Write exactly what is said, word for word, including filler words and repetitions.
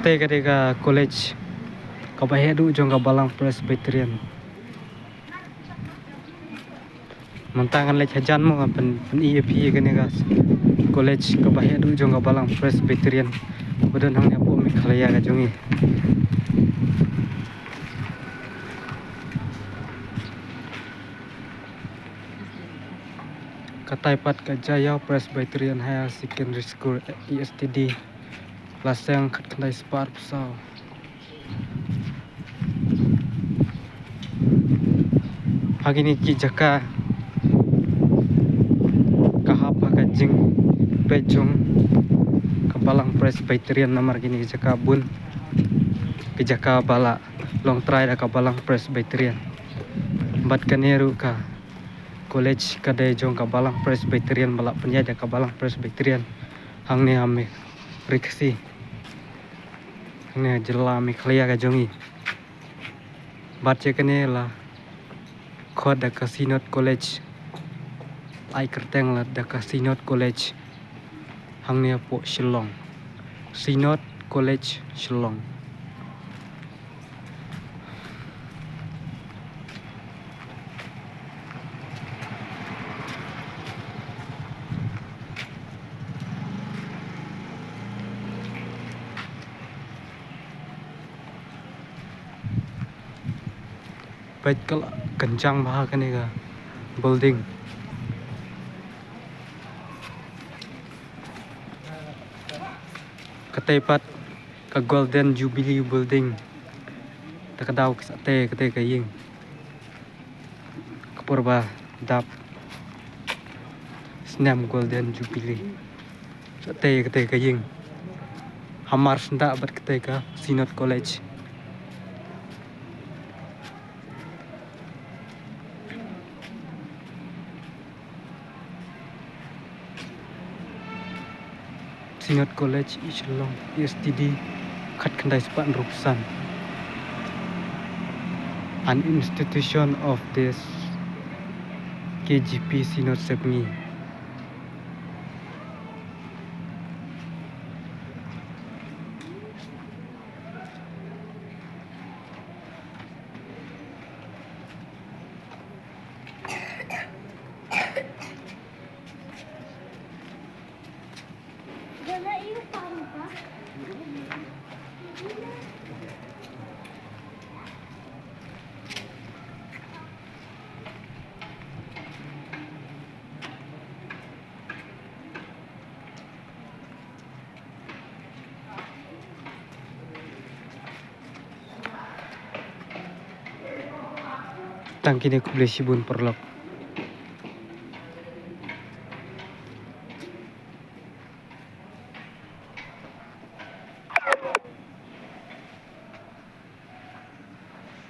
Te ka dei ka college kaba heh duh jong ka Balang Presbyterian. Mynta ngan leit hajan mo, ngan pyn, pyni ïa phi ïa kane ka college kaba heh duh jong ka Balang Presbyterian ba don hangne hapoh Meghalaya ka jong ngi. Katai pat ka Jaiaw Presbyterian Higher Secondary School, E S T D, la seng khatkhyndai spah arphew saw. Ha kine ki jaka ka hap ha ka jingpeit jong ka Balang Presbyterian, namar kine ki jaka bun ki jaka ba la long trai da ka Balang Presbyterian. Bad kane ruh ka college ka dei jong ka Balang Presbyterian ba la pynïaid da ka Balang Presbyterian hangne ha Merikhsi, hangne ha jylla Meghalaya ka jong ngi. Bad ïa kane la khot da ka Synod College. Ai kyrteng la da ka Synod College hangne hapoh Shillong. Synod College Shillong. Peit ka la kynjang bha kane ka building. Katei pat ka Golden Jubilee Building. Ta ka daw ka sa tei katei ka ïing. Ka por ba dap snem Golden Jubilee. Sa tei katei ka ïing. Hamar syndah bad katei ka Synod College. Synod College Shillong, E S T D, khatkhyndai spah hynriewphew san. An institution of this K J P Synod Sepngi. Tang kine, khublei shibun paralok.